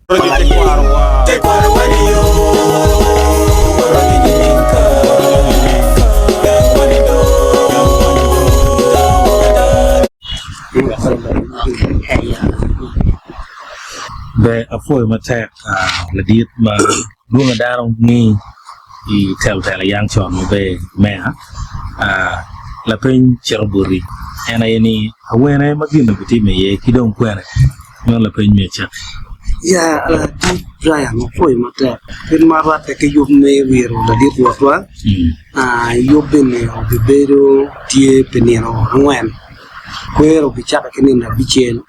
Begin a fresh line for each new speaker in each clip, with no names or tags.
Ber apwoyo matek ladit ma lwonga dano ni i telo telo yang con maber meya lapeny cito boti en aye ni awene ma gin obitime iye ki dong kwene meno lapeny me acakki.
Ya ladit Brian apwoyo matek kit ma rwatte ki yub me wiro ladit rwotwa yub eni obibedo tye pi nino angwen. Kwer obicakke ki nino abicel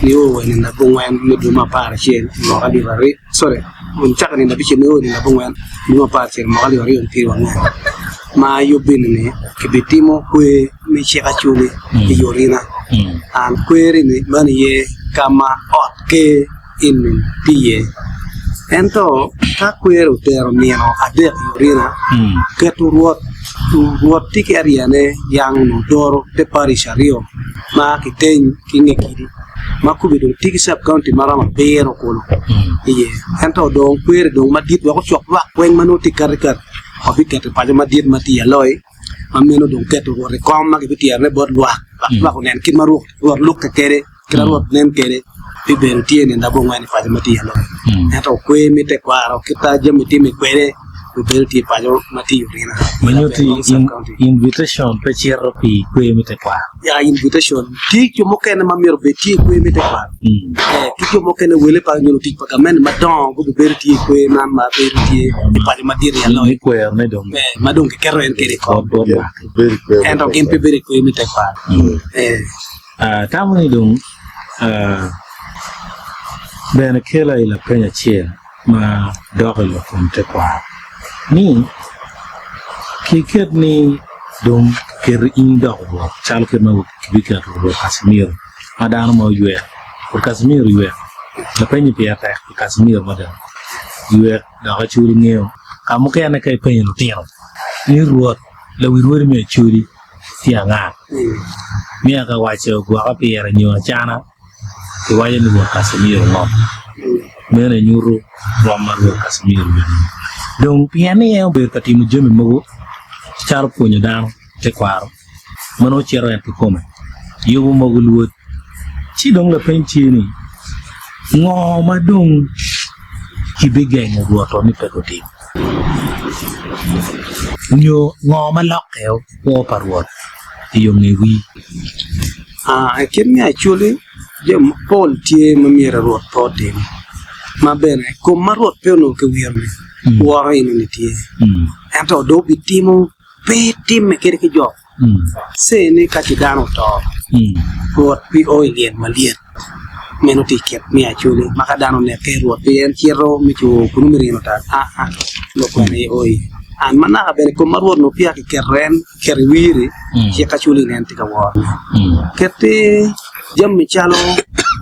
nio wa i nino abongwen me dwe me aparacel mwaka alip aryo sorry ocakke nino abicel nio wa i nino abongwen dwe me aparacel mwaka alip aryo ki pyerangwen ma yub eni-ni kibitimo kwer me cik acoli i Orina and kwer eni meno aye ka ma ot ker eni tye iye ento ka kwer otero nino adek i Orina keto rwot rwot tye ki aryene yang onongo doro te paric aryo ma kiteny ki nge kidi ma kome dong tye ki cab kaunti ma romo abiro kulu iye ento dong kwer dong madit wek ocok lwak weng ma nongo tye katikati wabiketo i paco madit ma tye i Aloi ma meno dong keto rwot i kom ma kibityerone bot lwak wek lwak onen kit ma rwot lukke kwede. Kit ma Rwot nen kwede bibedo tye nino abongwen i paco ma tye i aloyo. Ento kwer me tekwaro kit ma jami timme kwede obedo tye i paco ma tye i Orina.
Ma nyutti invitation pe cito pi kwer me tekwaro.
Ya invitation tye jo mukene ma myero obed tye i kwer me tekwaro. Eh, ki jo mukene wele pa nyo lutic pa gamente madongo gubibedo tye i kwer man ma bedo tye i paco madit i aloyo.
Me kwerone dong.
Eh, ma dong kiketo en kede i kom. Ento gin pe bedo i kwer me tekwaro. Eh.
Atamo ni dong bene kela i lapeny acel ma dok i lok kom tekwaro ni, Kiket ni dong kiketo in dok rwot calo kit ma kibiketo rwot Kacimiro ma dano ma oywek. Rwot Kacimiro oywek. Lapeny-nyi pire tek pi Kacimiro mada. Ywek dok Acholi ngeyo. Ka mukene ka ipenyo lutino ni rwot lawi rwodi me Acholi tye anga? Miya ka waco gwoka pire nyo acana, kiwaco ni Rwot Kacimiro ngo? Meno nyuto rwom ma Rwot Kacimiro obedo iye. Dong pien ni en obedo ka timo jami mogo calo pwonyo dano tekwaro ma nongo cito en kikome, yubo mogo lwod, ci dong lapeny tye ni, ngo ma dong kibigengo Rwotwa ni pe gutim? Nyo ngo ma lokke kwo pa Rwot i yo nge wii?
I kit me acholi, jami mapol tye ma myero Rwot pe otim ma bene kom ma Rwot pe onongo kiwiro-ni woro enoni tye ento dong obitimo pe timme kadi ki jo Ce ni ka ce dano oto, Rwot bio i lyel malyet. Meno tye i kit me Acholi ma ka dano oneke, Rwot pe en cito me coo kunu me rino tal. Aa, lok kwena aye o iye. An ma naka bene kom ma Rwot onongo peya kiketo en kiketo i wir-ri, cik Acholi ni en tye ka worone. Keti jami calo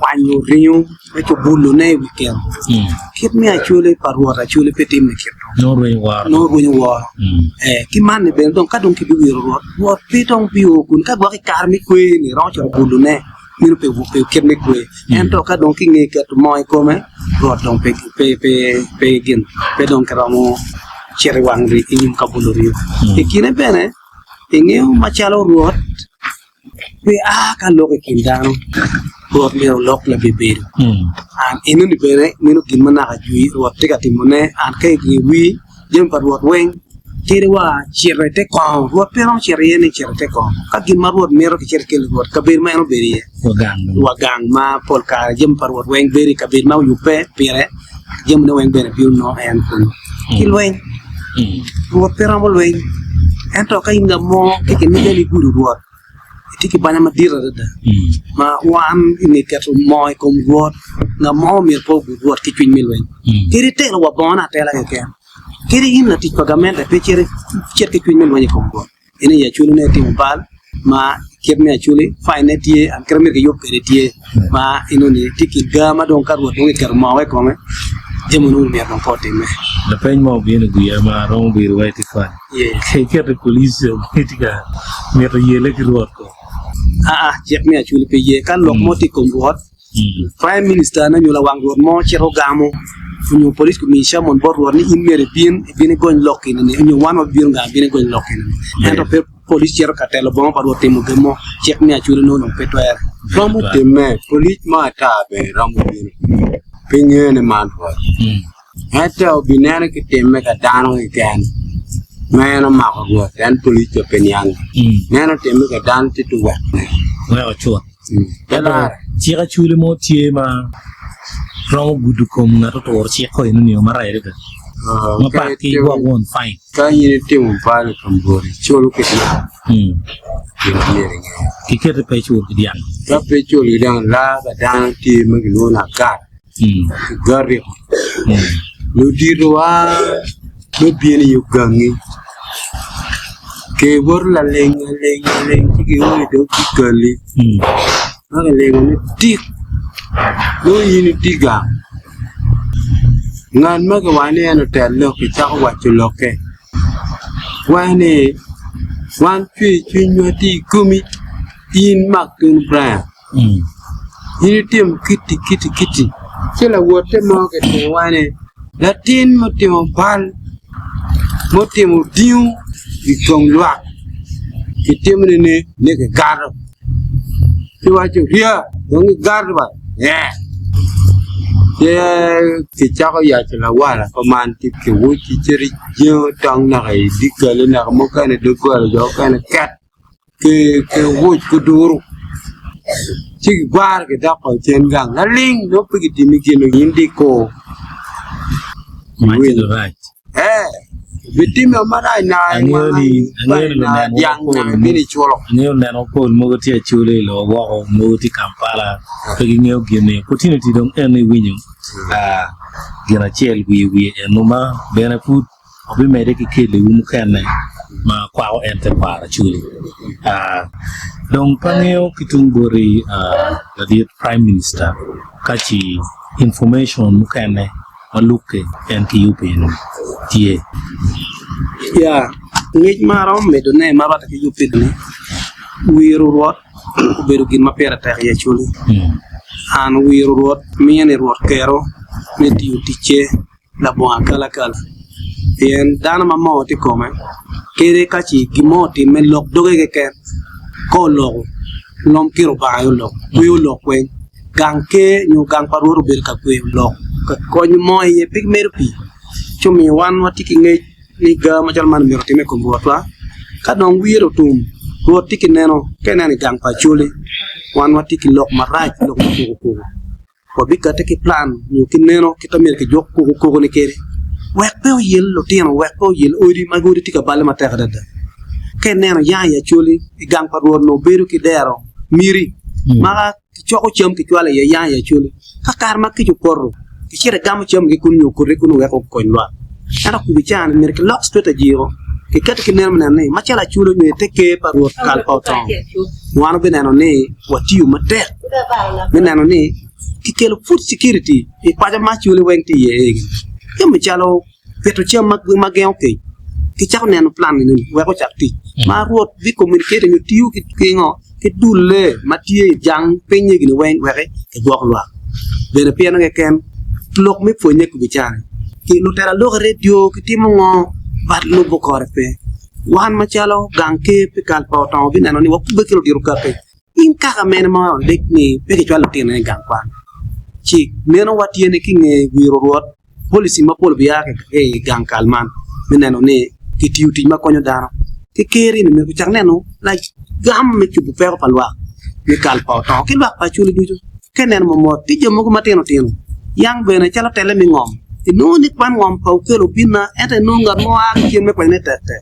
kwanyo ringo me cobulone i wi keno. Kit me Acholi pa Rwot Acholi pe timme kit
Nongo
rwenyo woro. Ki man-ni bene dong ka dong kibiwiro Rwot, Rwot pe dong bio kun ka gwok i kare me kwer-ni romo cito bulone, meno pe kit me kwer. Ento ka dong kinge keto moo i kome, Rwot dong pe pe gin pe dong kiromo cito i wang i nyim ka bulo ringo. I kine bene ingeyo macalo Rwot Pe a ka lok i kin dano, Rwot myero olok labibedo. An enoni bene meno gin ma naka jwi Rwot tye ka timone, an ka i wi jami pa Rwot weng kadi wa cito i te kongo, Rwot pe romo cito iye ni cito i te kongo. Ka gin ma Rwot mito kicito ikel Rwot kabedo ma en obedo iye, wa gang ma pol kare jami pa Rwot weng bedo i kabedo ma oyubbe pire, jamine weng bene bino nongo en kunu. Ki lweny, Rwot pe romo lweny, ento ka in ngat mo ki kiniga ni igudo Rwot, itye ki banya madit adada ma wan i nge keto moo i kom Rwot, ngat mo myero pe ogud Rwot ki cwiny me lweny. Kadi itelo wa bongone atela keken, kadi in latic pa gamente pe icit ki cwiny me lweny i kom Rwot. En aye acwali ne timo bal ma kit me acwali fine ne tye and kit ma myero kiyub kwede tye ma enoni tye kin ga ma dong ka rwot dong eketo moo i kome jami nongo myero dong pe otimme.
Lapeny mo obino i wiya ma romo bedo wai tye kony. Ka iketo i police tye ka mito yele ki rwot ko.
Aa, cik me acwali pe ye ka lok mo tye i kom rwot. Prime Minister ne nyo lawang rwot mo cito gamo nyo police gumiyo summon bot rwot ni in myero ibin ibin igony lok eni ni nyo wan wabibino gang ibin igony lok eni ni ento pe police cito ka telo bongo pa rwot timo gin mo cik me Acholi nongo dong pe twere.
Romo timme, polic mo ata bene romo bino pe ngeyo ni man rwot. Ento obineno ki timme ka dano keken ma en omako rwot en polic pe pe niange. Neno timme ka dano tye to wekone.
Weko cut.
Pe
Ento
larre.
cik acwali mo tye ma romo gudo kom ngat oturo cik ko eno nio marac adada ma
Ka
pat ki
itimo
gwok won fine.
ka in itimo bal i kom rwot iculo ki dyang gin ma myero inge.
Kikete pe icul ki dyang.
Ka pe iculo ki dyang laa pa dano tye ma kilwongo ni agat. Kigariko. Luditowa me bino i ogangi giwoto laling aling aling ci gio i dog dyekal-li ma kilingo ni tik nongo in itye gang ngat ma kiwaco ni en otel lok-ki cako waco lokke waco ni wan cwer cwinywa tye i komi in mak tin Brian. In itimo kiti kiti kiti, ci lawotte mo kitimo wa ni latin mutimo bal mutimo dingo i kom lwak kitimo ni ni kigato ci waco rya dong kigato ba ee ci kicako yaco lawala kuman ci kiwuci ci jengo tong naka i dyekale naka mukene doggola jo mukene ket. Ki wuc ki duru ci gigwaro gidok wa cen gang laling nongo pe gitimi gin in dong ikur ee bitime marac naka dyang naka ibino iculo.
Angeyo luneno mapol mogo tye Acholi i lobo woko mogo tye Kampala pe gingeyo gin-ni opportunity dong eno iwinyo gin acel wiye wiye eno ma bene pud Wabimedde ki keliwu mukene ma kwako en tekwaro Acholi. Dong pe angeyo ki tung boti ladit Prime Minister ka ci information mukene ma lukke en ki yub eni tye.
Ya, ngec ma aromo medone ma rwatte ki yub eni, wiro Rwot obedo gin ma pire tek i Acholi. An wiro Rwot miyo ni Rwot kero me tiyo ticce labongo akalakala, pien dano ma moo tye i kome kadi ka ci gin mo otimme lok doge keken ka oloko lom ki Rubanga aye oloko kweyo lok weng gang ker nyo gang pa Rwot obedo ka kweyo lok ka konyo moo iye pe gimedo pii ci omiyo wan watye ki ngec ni ga macalo man myero otimme i kom Rwotwa ka dong wire otum Rwot tye ki neno ka ineno i gang pa Acholi wan watye ki lok marac lok me koko koko. Wabikette ki plan nyo ki neno kit ma myero kijuk koko koko-ni kwede wek pe oyel lutino, wek pe oyel odi ma odi tye ka balle matek adada. Ka ineno yanga i Acholi i gang pa Rwot onongo bedo ki dero miri ma kicoko cam kicwalo iye yanga i Acholi. Ka kare ma kec opoto, kicito igamo camgi kunu nyo okoti kunu wek okony lwak. Ento kub i caa-ni myero kilok strategy-o, kikette ki neno me neno ni macalo Acholi nyo i te ker pa Rwot kal pa otongo, wan wabineno ni watiyo matek. me neno ni kikelo food security i paco ma acholi weng tye iye egi. Jami calo pito cam ma gengo kec kicako neno plan eni wek ocak tic ma rwot bi communicate nyo tiyo ki ngo ki dulle ma tye i jang piny egini weng wek kigwok lwak. Bene pien keken lok me pwonye kubicani ki lutela lok i radio gitimo ngo but lubo kore pe. Wan macalo gang ker pi kal pa otongo bineno ni wakubbe ki ludito kaki. In kaka mene ma odek ni pe kicwalo lutinone i gang kwan? Ci meno watye ni ki nge wiro Rwot, policy mapol bia ki i gang kal man me neno ni kitiyo tic ma konyo dano. Ki ker-ri ni myero gucak neno lagam me cobo peko pa lwak me kal pa otongo ki lwak pa Acholi ducu. Ka ineno mot tye jo mogo matino tino yang bene calo telle me ngom. Inongo ni kwan ngom pa okelo obinna ento inongo ngat mo a ki cen me kwanyone tek tek.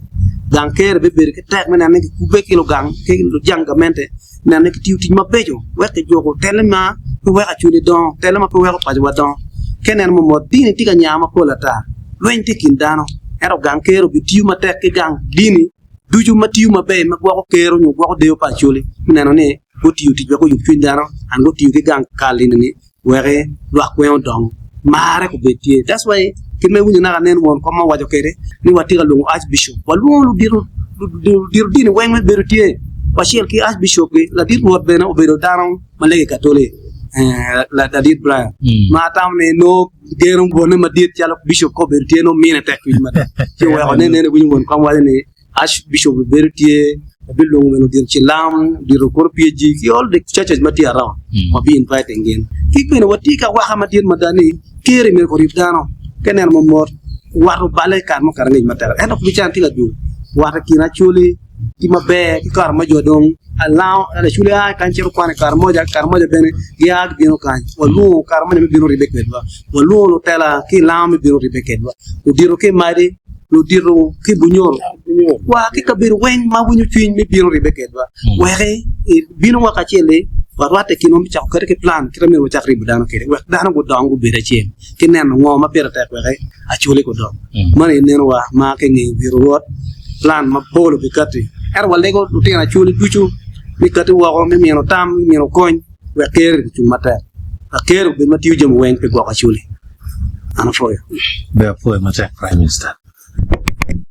Gang ker bibedo ki tek me neno ni gikubbe ki lugang ki lujang gamente me neno ni gitiyo tic mabeco wek kijuko telle ma pe weko acholi dongo, telle ma pe weko pacowa dongo. Ka ineno mot dini tye ka nya mapol ata, lweny tye i kin dano ento gang ker obitiyo matek ki gang dini ducu ma tiyo maber ma gwoko ker nyo gwoko deyo pa acholi me neno ni gutiyo tic wek guyub cwiny dano and gutiyo ki gang kal eni wek lwak weng odong marre obed tye. That's why kit ma iwinyo naka nen won kom ma owaco kwede ni watye ka lwongo Archbishop walwongo ludito ludito dini weng me bedo tye wacel ki Archbishop gi ladit rwot bene obedo dano ma lego i katoli. Ladit Brian ma atamo ni nongo geno wonne madit calo bishop ka obedo tye nongo mine tek cwiny mada ci oweko ne nen iwinyo won kom waco ni Archbishop obedo tye wabilwongo bene odito cilam odito kor PAG ki all the churches ma tye around wabi inviting gin ki bene watye ki awaka madit mada ni Ker-ri myero orib dano ka ineno mamot wat oballe i kare mukene angec matek ento pud can tye ka dwogo wat i kin Acholi tye maber ki kare ma jo dong alango Acholi a kany cito kwano i Karamoja, Karamoja bene gia gibino kany walwongo Karamoja me bino ribbe kwedwa walwongo lutela ki i lango me bino ribbe kwedwa ludito ki i Madi ludito ki i Bunyoro wa ki kabedo weng ma winyo cwiny me bino ribbe kwedwa wek bino wa kacel-li warwatte i kinwa me cako kati ki plan kit ma myero wacak ribo dano kwede wek dano gudong gubed acel ki neno ngo ma pire tek wek Acholi gudong. Man aye nenowa ma ka ingeyo wiro Rwot, plan mapol obikati. Ento walego lutino Acholi ducu me kati woko me mino tam, me mino kony wek Ker-ri ocung matek, wek Ker-ri obed ma tiyo jami weng pi gwoko Acholi. An apwoyo.
Ber apwoyo matek Prime Minister.